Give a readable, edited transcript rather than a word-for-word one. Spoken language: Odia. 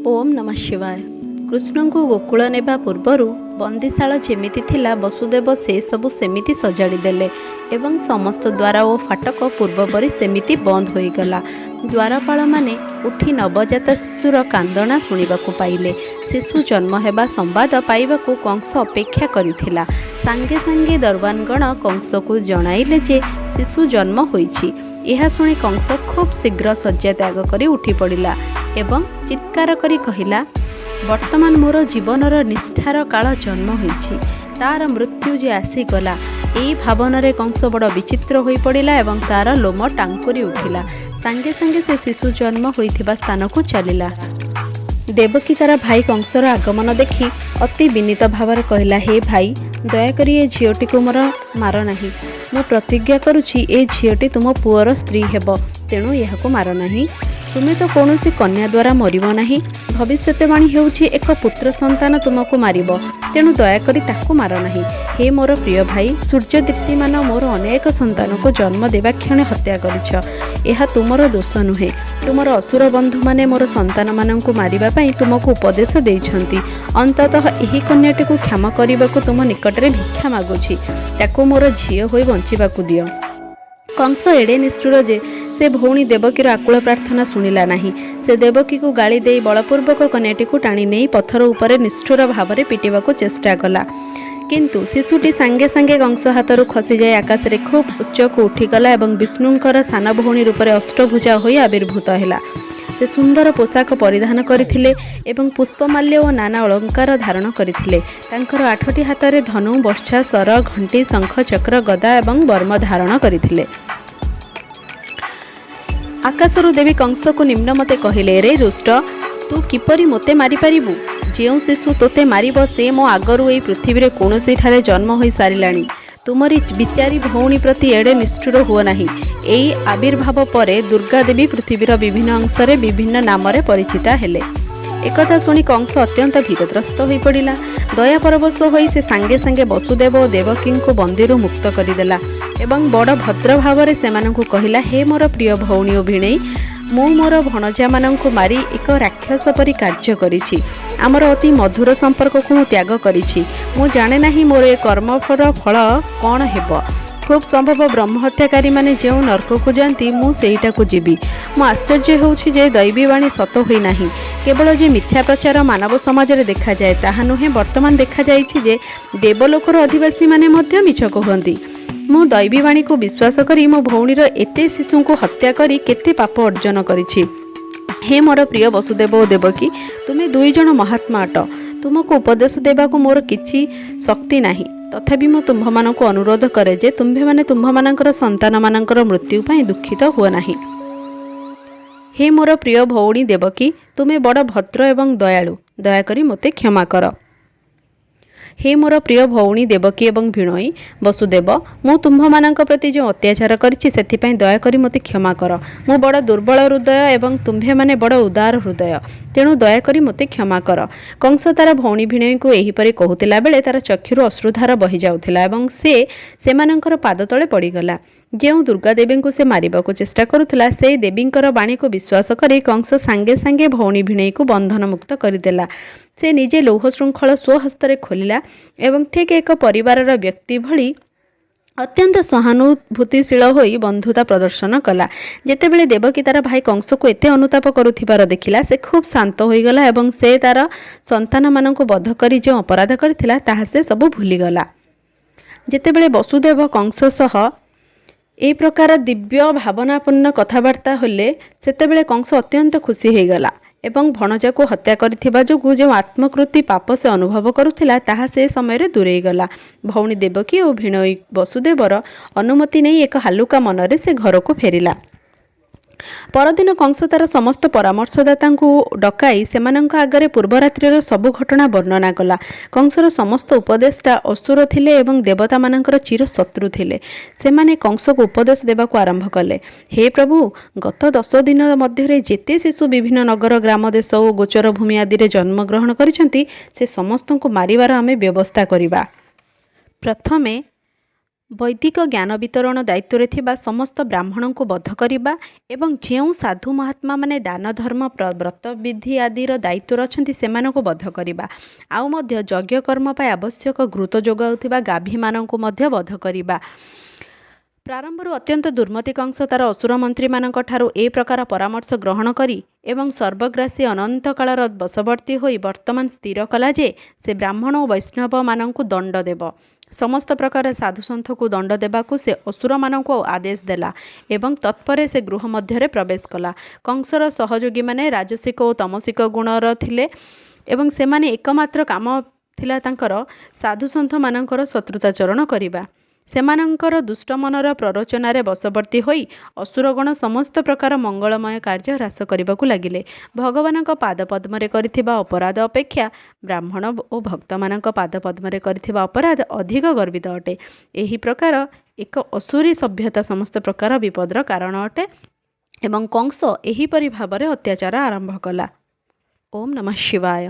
ଓମ୍ ନମଃ ଶିବାୟ। କୃଷ୍ଣଙ୍କୁ ଗୋକୁଳ ନେବା ପୂର୍ବରୁ ବନ୍ଦିଶାଳ ଯେମିତି ଥିଲା, ବସୁଦେବ ସେସବୁ ସେମିତି ସଜାଡ଼ି ଦେଲେ ଏବଂ ସମସ୍ତ ଦ୍ୱାର ଓ ଫାଟକ ପୂର୍ବପରି ସେମିତି ବନ୍ଦ ହୋଇଗଲା। ଦ୍ୱାରପାଳମାନେ ଉଠି ନବଜାତ ଶିଶୁର କାନ୍ଦଣା ଶୁଣିବାକୁ ପାଇଲେ। ଶିଶୁ ଜନ୍ମ ହେବା ସମ୍ବାଦ ପାଇବାକୁ କଂସ ଅପେକ୍ଷା କରିଥିଲା। ସାଙ୍ଗେ ସାଙ୍ଗେ ଦରବାନଗଣ କଂସକୁ ଜଣାଇଲେ ଯେ ଶିଶୁ ଜନ୍ମ ହୋଇଛି। ଏହା ଶୁଣି କଂସ ଖୁବ୍ ଶୀଘ୍ର ଶଯ୍ୟା ତ୍ୟାଗ କରି ଉଠିପଡ଼ିଲା ଏବଂ ଚିତ୍କାର କରି କହିଲା, ବର୍ତ୍ତମାନ ମୋର ଜୀବନର ନିଷ୍ଠାର କାଳ ଜନ୍ମ ହୋଇଛି, ତାର ମୃତ୍ୟୁ ଯେ ଆସିଗଲା। ଏଇ ଭାବନାରେ କଂସ ବଡ଼ ବିଚିତ୍ର ହୋଇପଡ଼ିଲା ଏବଂ ତାର ଲୋମ ଟାଙ୍କୁରି ଉଠିଲା। ସାଙ୍ଗେ ସାଙ୍ଗେ ସେ ଶିଶୁ ଜନ୍ମ ହୋଇଥିବା ସ୍ଥାନକୁ ଚାଲିଲା। ଦେବକୀ ତାର ଭାଇ କଂସର ଆଗମନ ଦେଖି ଅତି ବିନୀତ ଭାବରେ କହିଲା, ହେ ଭାଇ, ଦୟାକରି ଏ ଝିଅଟିକୁ ମୋର ମାର ନାହିଁ। ମୁଁ ପ୍ରତିଜ୍ଞା କରୁଛି, ଏ ଝିଅଟି ତୁମ ପୁଅର ସ୍ତ୍ରୀ ହେବ, ତେଣୁ ଏହାକୁ ମାର ନାହିଁ। ତୁମେ ତ କୌଣସି କନ୍ୟା ଦ୍ୱାରା ମରିବ ନାହିଁ। ଭବିଷ୍ୟତବାଣୀ ହେଉଛି, ଏକ ପୁତ୍ର ସନ୍ତାନ ତୁମକୁ ମାରିବ, ତେଣୁ ଦୟାକରି ତାକୁ ମାର ନାହିଁ। ହେ ମୋର ପ୍ରିୟ ଭାଇ, ସୂର୍ଯ୍ୟ ଦୀପ୍ତିମାନ ମୋର ଅନେକ ସନ୍ତାନକୁ ଜନ୍ମ ଦେବା କ୍ଷଣି ହତ୍ୟା କରିଛ। ଏହା ତୁମର ଦୋଷ ନୁହେଁ। ତୁମର ଅସୁର ବନ୍ଧୁମାନେ ମୋର ସନ୍ତାନମାନଙ୍କୁ ମାରିବା ପାଇଁ ତୁମକୁ ଉପଦେଶ ଦେଇଛନ୍ତି। ଅନ୍ତତଃ ଏହି କନ୍ୟାଟିକୁ କ୍ଷମା କରିବାକୁ ତୁମ ନିକଟରେ ଭିକ୍ଷା ମାଗୁଛି। ତାକୁ ମୋର ଝିଅ ହୋଇ ବଞ୍ଚିବାକୁ ଦିଅ। କଂସ ଏଡ଼େ ନିଷ୍ଠୁର ଯେ ସେ ଭଉଣୀ ଦେବକୀର ଆକୁଳ ପ୍ରାର୍ଥନା ଶୁଣିଲା ନାହିଁ। ସେ ଦେବକୀକୁ ଗାଳି ଦେଇ ବଳପୂର୍ବକ କନ୍ୟାଟିକୁ ଟାଣି ନେଇ ପଥର ଉପରେ ନିଷ୍ଠୁର ଭାବରେ ପିଟିବାକୁ ଚେଷ୍ଟା କଲା। କିନ୍ତୁ ଶିଶୁଟି ସାଙ୍ଗେ ସାଙ୍ଗେ କଂସ ହାତରୁ ଖସିଯାଇ ଆକାଶରେ ଖୁବ୍ ଉଚ୍ଚକୁ ଉଠିଗଲା ଏବଂ ବିଷ୍ଣୁଙ୍କର ସାନ ଭଉଣୀ ରୂପରେ ଅଷ୍ଟଭୁଜା ହୋଇ ଆବିର୍ଭୂତ ହେଲା। ସେ ସୁନ୍ଦର ପୋଷାକ ପରିଧାନ କରିଥିଲେ ଏବଂ ପୁଷ୍ପମାଲ୍ୟ ଓ ନାନା ଅଳଙ୍କାର ଧାରଣ କରିଥିଲେ। ତାଙ୍କର ଆଠଟି ହାତରେ ଧନୁ, ବର୍ଚ୍ଛା, ଶର, ଘଣ୍ଟି, ଶଙ୍ଖ, ଚକ୍ର, ଗଦା ଏବଂ ବର୍ମ ଧାରଣ କରିଥିଲେ। ଆକାଶରୁ ଦେବୀ କଂସକୁ ନିମ୍ନମତେ କହିଲେ, ରେ ରୁଷ୍ଟ, ତୁ କିପରି ମୋତେ ମାରିପାରିବୁ? ଯେଉଁ ଶିଶୁ ତୋତେ ମାରିବ, ସେ ମୋ ଆଗରୁ ଏଇ ପୃଥିବୀରେ କୌଣସିଠାରେ ଜନ୍ମ ହୋଇ ସାରିଲାଣି। ତୁମରି ବିଚାରୀ ଭଉଣୀ ପ୍ରତି ଏଡ଼େ ନିଷ୍ଠୁର ହୁଅ ନାହିଁ। ଏଇ ଆବିର୍ଭାବ ପରେ ଦୁର୍ଗା ଦେବୀ ପୃଥିବୀର ବିଭିନ୍ନ ଅଂଶରେ ବିଭିନ୍ନ ନାମରେ ପରିଚିତା ହେଲେ। ଏକଥା ଶୁଣି କଂସ ଅତ୍ୟନ୍ତ ଭୀତତ୍ରସ୍ତ ହୋଇପଡ଼ିଲା। ଦୟା ପରବଶ ହୋଇ ସେ ସାଙ୍ଗେ ସାଙ୍ଗେ ବସୁଦେବ ଓ ଦେବକୀଙ୍କୁ ବନ୍ଦୀରୁ ମୁକ୍ତ କରିଦେଲା ଏବଂ ବଡ଼ ଭଦ୍ର ଭାବରେ ସେମାନଙ୍କୁ କହିଲା, ହେ ମୋର ପ୍ରିୟ ଭଉଣୀ ଓ ଭିଣେଇ, ମୁଁ ମୋର ଭଣଜାମାନଙ୍କୁ ମାରି ଏକ ରାକ୍ଷସ ପରି କାର୍ଯ୍ୟ କରିଛି। ଆମର ଅତି ମଧୁର ସମ୍ପର୍କକୁ ମୁଁ ତ୍ୟାଗ କରିଛି। ମୁଁ ଜାଣେ ନାହିଁ ମୋର ଏ କର୍ମର ଫଳ କ'ଣ ହେବ। ଖୁବ୍ ସମ୍ଭବ ବ୍ରହ୍ମହତ୍ୟାକାରୀମାନେ ଯେଉଁ ନର୍କକୁ ଯାଆନ୍ତି, ମୁଁ ସେଇଟାକୁ ଯିବି। ମୁଁ ଆଶ୍ଚର୍ଯ୍ୟ ହେଉଛି ଯେ ଦୈବୀବାଣୀ ସତ ହୋଇନାହିଁ। କେବଳ ଯେ ମିଥ୍ୟା ପ୍ରଚାର ମାନବ ସମାଜରେ ଦେଖାଯାଏ ତାହା ନୁହେଁ, ବର୍ତ୍ତମାନ ଦେଖାଯାଇଛି ଯେ ଦେବଲୋକର ଅଧିବାସୀମାନେ ମଧ୍ୟ ମିଛ କୁହନ୍ତି। ମୁଁ ଦୈବୀବାଣୀକୁ ବିଶ୍ୱାସ କରି ମୋ ଭଉଣୀର ଏତେ ଶିଶୁଙ୍କୁ ହତ୍ୟା କରି କେତେ ପାପ ଅର୍ଜନ କରିଛି। ହେ ମୋର ପ୍ରିୟ ବସୁଦେବ ଓ ଦେବକୀ, ତୁମେ ଦୁଇ ଜଣ ମହାତ୍ମା ଅଟ। ତୁମକୁ ଉପଦେଶ ଦେବାକୁ ମୋର କିଛି ଶକ୍ତି ନାହିଁ। ତଥାପି ମୁଁ ତୁମ୍ଭମାନଙ୍କୁ ଅନୁରୋଧ କରେ ଯେ ତୁମ୍ଭେମାନେ ତୁମ୍ଭମାନଙ୍କର ସନ୍ତାନମାନଙ୍କର ମୃତ୍ୟୁ ପାଇଁ ଦୁଃଖିତ ହୁଅ ନାହିଁ। ହେ ମୋର ପ୍ରିୟ ଭଉଣୀ ଦେବକୀ, ତୁମେ ବଡ଼ ଭଦ୍ର ଏବଂ ଦୟାଳୁ। ଦୟାକରି ମୋତେ କ୍ଷମା କର। ହେ ମୋର ପ୍ରିୟ ଭଉଣୀ ଦେବକୀ ଏବଂ ଭିଣୋଇ ବସୁଦେବ, ମୁଁ ତୁମ୍ଭମାନଙ୍କ ପ୍ରତି ଯେଉଁ ଅତ୍ୟାଚାର କରିଛି, ସେଥିପାଇଁ ଦୟାକରି ମୋତେ କ୍ଷମା କର। ମୁଁ ବଡ଼ ଦୁର୍ବଳ ହୃଦୟ ଏବଂ ତୁମ୍ଭେମାନେ ବଡ଼ ଉଦାର ହୃଦୟ, ତେଣୁ ଦୟାକରି ମୋତେ କ୍ଷମା କର। କଂସ ତାର ଭଉଣୀ ଭିଣୋଇଙ୍କୁ ଏହିପରି କହୁଥିଲା ବେଳେ ତାର ଚକ୍ଷୁରୁ ଅଶ୍ରୁଧାର ବହିଯାଉଥିଲା ଏବଂ ସେ ସେମାନଙ୍କର ପାଦ ତଳେ ପଡ଼ିଗଲା। ଯେଉଁ ଦୁର୍ଗା ଦେବୀଙ୍କୁ ସେ ମାରିବାକୁ ଚେଷ୍ଟା କରୁଥିଲା, ସେଇ ଦେବୀଙ୍କର ବାଣୀକୁ ବିଶ୍ୱାସ କରି କଂସ ସାଙ୍ଗେ ସାଙ୍ଗେ ଭଉଣୀ ଭିଣେଇକୁ ବନ୍ଧନମୁକ୍ତ କରିଦେଲା। ସେ ନିଜେ ଲୌହ ଶୃଙ୍ଖଳ ସ୍ୱହସ୍ତରେ ଖୋଲିଲା ଏବଂ ଠିକ୍ ଏକ ପରିବାରର ବ୍ୟକ୍ତି ଭଳି ଅତ୍ୟନ୍ତ ସହାନୁଭୂତିଶୀଳ ହୋଇ ବନ୍ଧୁତା ପ୍ରଦର୍ଶନ କଲା। ଯେତେବେଳେ ଦେବକୀ ତାର ଭାଇ କଂସକୁ ଏତେ ଅନୁତାପ କରୁଥିବାର ଦେଖିଲା, ସେ ଖୁବ୍ ଶାନ୍ତ ହୋଇଗଲା ଏବଂ ସେ ତାର ସନ୍ତାନମାନଙ୍କୁ ବଧ କରି ଯେଉଁ ଅପରାଧ କରିଥିଲା, ତାହା ସେ ସବୁ ଭୁଲିଗଲା। ଯେତେବେଳେ ବସୁଦେବ କଂସ ସହ ଏହି ପ୍ରକାର ଦିବ୍ୟ ଭାବନାପୂର୍ଣ୍ଣ କଥାବାର୍ତ୍ତା ହେଲେ, ସେତେବେଳେ କଂସ ଅତ୍ୟନ୍ତ ଖୁସି ହୋଇଗଲା ଏବଂ ଭଣଜାକୁ ହତ୍ୟା କରିଥିବା ଯୋଗୁଁ ଯେଉଁ ଆତ୍ମକୃତି ପାପ ସେ ଅନୁଭବ କରୁଥିଲା, ତାହା ସେ ସମୟରେ ଦୂରେଇଗଲା। ଭଉଣୀ ଦେବକୀ ଓ ଭିଣୋଇ ବସୁଦେବର ଅନୁମତି ନେଇ ଏକ ହାଲୁକା ମନରେ ସେ ଘରକୁ ଫେରିଲା। ପରଦିନ କଂସ ତାର ସମସ୍ତ ପରାମର୍ଶଦାତାଙ୍କୁ ଡକାଇ ସେମାନଙ୍କ ଆଗରେ ପୂର୍ବରାତ୍ରିର ସବୁ ଘଟଣା ବର୍ଣ୍ଣନା କଲା। କଂସର ସମସ୍ତ ଉପଦେଷ୍ଟା ଅସୁର ଥିଲେ ଏବଂ ଦେବତାମାନଙ୍କର ଚିର ଶତ୍ରୁ ଥିଲେ। ସେମାନେ କଂସକୁ ଉପଦେଶ ଦେବାକୁ ଆରମ୍ଭ କଲେ, ହେ ପ୍ରଭୁ, ଗତ 10 ଦିନ ମଧ୍ୟରେ ଯେତେ ଶିଶୁ ବିଭିନ୍ନ ନଗର, ଗ୍ରାମ, ଦେଶ ଓ ଗୋଚର ଭୂମି ଆଦିରେ ଜନ୍ମଗ୍ରହଣ କରିଛନ୍ତି, ସେ ସମସ୍ତଙ୍କୁ ମାରିବାର ଆମେ ବ୍ୟବସ୍ଥା କରିବା। ପ୍ରଥମେ ବୈଦିକ ଜ୍ଞାନ ବିତରଣ ଦାୟିତ୍ୱରେ ଥିବା ସମସ୍ତ ବ୍ରାହ୍ମଣଙ୍କୁ ବଧ କରିବା ଏବଂ ଯେଉଁ ସାଧୁ ମହାତ୍ମାମାନେ ଦାନ ଧର୍ମ ବ୍ରତବିଧି ଆଦିର ଦାୟିତ୍ୱରେ ଅଛନ୍ତି ସେମାନଙ୍କୁ ବଧ କରିବା। ଆଉ ମଧ୍ୟ ଯଜ୍ଞକର୍ମ ପାଇଁ ଆବଶ୍ୟକ ଘୃତ ଯୋଗାଉଥିବା ଗାଭୀମାନଙ୍କୁ ମଧ୍ୟ ବଧ କରିବା। ପ୍ରାରମ୍ଭରୁ ଅତ୍ୟନ୍ତ ଦୁର୍ମତି କଂସ ତା'ର ଅସୁର ମନ୍ତ୍ରୀମାନଙ୍କ ଠାରୁ ଏ ପ୍ରକାର ପରାମର୍ଶ ଗ୍ରହଣ କରି ଏବଂ ସର୍ବଗ୍ରାସୀ ଅନନ୍ତ କାଳର ବଶବର୍ତ୍ତୀ ହୋଇ ବର୍ତ୍ତମାନ ସ୍ଥିର କଲା ଯେ ସେ ବ୍ରାହ୍ମଣ ଓ ବୈଷ୍ଣବମାନଙ୍କୁ ଦଣ୍ଡ ଦେବ। ସମସ୍ତ ପ୍ରକାର ସାଧୁସନ୍ଥକୁ ଦଣ୍ଡ ଦେବାକୁ ସେ ଅସୁରମାନଙ୍କୁ ଆଦେଶ ଦେଲା ଏବଂ ତତ୍ପରେ ସେ ଗୃହ ମଧ୍ୟରେ ପ୍ରବେଶ କଲା। କଂସର ସହଯୋଗୀମାନେ ରାଜସିକ ଓ ତାମସିକ ଗୁଣର ଥିଲେ ଏବଂ ସେମାନେ ଏକମାତ୍ର କାମ ଥିଲା ତାଙ୍କର ସାଧୁସନ୍ଥମାନଙ୍କର ଶତ୍ରୁତାଚରଣ କରିବା। ସେମାନଙ୍କର ଦୁଷ୍ଟମନର ପ୍ରରୋଚନାରେ ବଶବର୍ତ୍ତୀ ହୋଇ ଅସୁରଗଣ ସମସ୍ତ ପ୍ରକାର ମଙ୍ଗଳମୟ କାର୍ଯ୍ୟ ହ୍ରାସ କରିବାକୁ ଲାଗିଲେ। ଭଗବାନଙ୍କ ପାଦପଦ୍ମରେ କରିଥିବା ଅପରାଧ ଅପେକ୍ଷା ବ୍ରାହ୍ମଣ ଓ ଭକ୍ତମାନଙ୍କ ପାଦପଦ୍ମରେ କରିଥିବା ଅପରାଧ ଅଧିକ ଗର୍ବିତ ଅଟେ। ଏହି ପ୍ରକାର ଏକ ଅସୁରୀ ସଭ୍ୟତା ସମସ୍ତ ପ୍ରକାର ବିପଦର କାରଣ ଅଟେ ଏବଂ କଂସ ଏହିପରି ଭାବରେ ଅତ୍ୟାଚାର ଆରମ୍ଭ କଲା। ଓମ୍ ନମଃ ଶିବାୟ।